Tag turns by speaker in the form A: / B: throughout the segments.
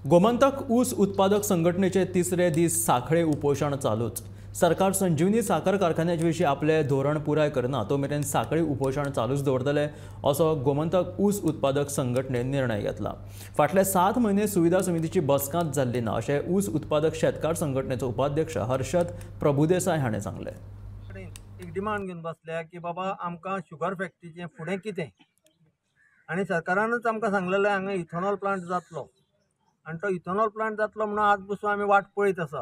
A: गोमंतक ऊस उत्पादक संघटनेचे तिसरे दीस साखळे उपोषण चालूच. सरकार संजीवनी साखर कारखान्याचे विशीं आपले धोरण पुराय करना तो मेरेन साखळी उपोषण चालूच दवरतले असो गोमंतक ऊस उत्पादक संघटनेन निर्णय घेतला. फाटले 7 म्हयने सुविधा समितीची बसकांच जाल्ली ना अशें ऊस उत्पादक शेतकार संघटनेचो उपाध्यक्ष हर्षद प्रभुदेसाय हाणें सांगलें.
B: एक डिमांड घेवन बसल्या की बाबा आमकां शुगर फॅक्टरीचें फुडें कितें, आनी सरकारानूच आमकां सांगलेलें हांगा इथेनॉल प्लांट जातलो आनी तो इथेनॉल प्लांट जातलो म्हणून आज बसून आमी वाट पळयत आसा.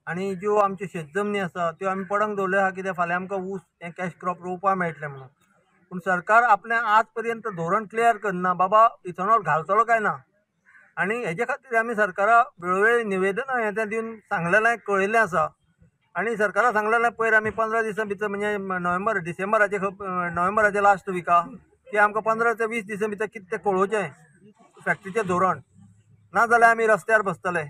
B: आनी ज्यो आमच्यो शेत जमनी आसा त्यो आमी पडंग दवरल्यो आसा कित्याक फाल्यां आमकां ऊस हें कॅश क्रॉप रोवपाक मेळटलें म्हणून. पूण सरकार आपलें आज पर्यंत धोरण क्लियर करना बाबा इथेनॉल घालतलो काय ना, आनी हेजे खातीर आमी सरकारा वेळोवेळी निवेदनां हें तें दिवन सांगलेलें कळयल्लें आसा. आनी सरकारा सांगलेलें पयर आमी 15 दिसां भितर म्हणजे नोव्हेंबर डिसेंबराचे नोव्हेंबराचे लास्ट विका की आमकां 15 ते 20 दिसां भितर कितें तें कळोवचें फॅक्टरीचें धोरण, ना जाल्यार आमी रस्त्यार बसतले.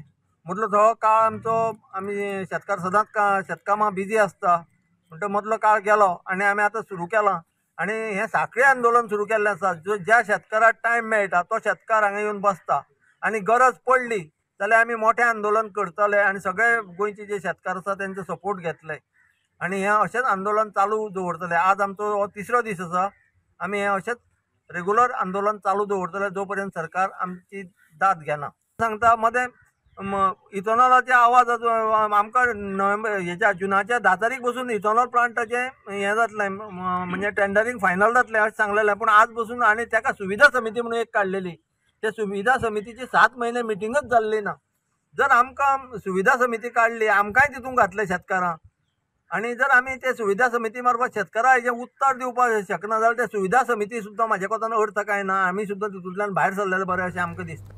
B: मदलो थोडो काळ आमचो आमी शेतकार सदांच शेतकामां बिजी आसता म्हणटकीर मदलो काळ गेलो आनी आमी आतां सुरू केलां आनी हें साखळी आंदोलन सुरू केल्लें आसा. जो ज्या शेतकाराक टायम मेळटा तो शेतकार हांगा येवन बसता आनी गरज पडली जाल्यार आमी मोठें आंदोलन करतले आनी सगळे गोंयचे जे शेतकार आसा तेंचो सपोर्ट घेतले आनी हें अशेंच आंदोलन चालू दवरतले. आज आमचो हो तिसरो दीस आसा, आमी हें अशेंच रेगुलर आंदोलन चालू दवरतले जो पर्यंत सरकार आमची दाद घेना. सांगता मदें इथेनॉलाचे आवाज आमकां नोव्हेंबर हेच्या जुनाच्या 10 तारीख बसून इथेनॉल प्लांटाचें हें जातलें म्हणजे टेंडरींग फायनल जातलें अशें सांगलेलें, पूण आज बसून आनी ताका सुविधा समिती म्हणून एक काडलेली, ते सुविधा समितीची 7 म्हयने मिटिंगच जाल्ली ना. जर आमकां सुविधा समिती काडली आमकांय तितूंत घातलें शेतकारांक, आनी जर आमी ते सुविधा समिती मार्फत शेतकारां हेजें उत्तर दिवपाक शकना जाल्यार ते सुविधा समिती सुद्दां म्हाज्या कोतान अर्थ कांय ना, आमी सुद्दां तितूंतल्यान भायर सरलेलें बरें अशें आमकां दिसता.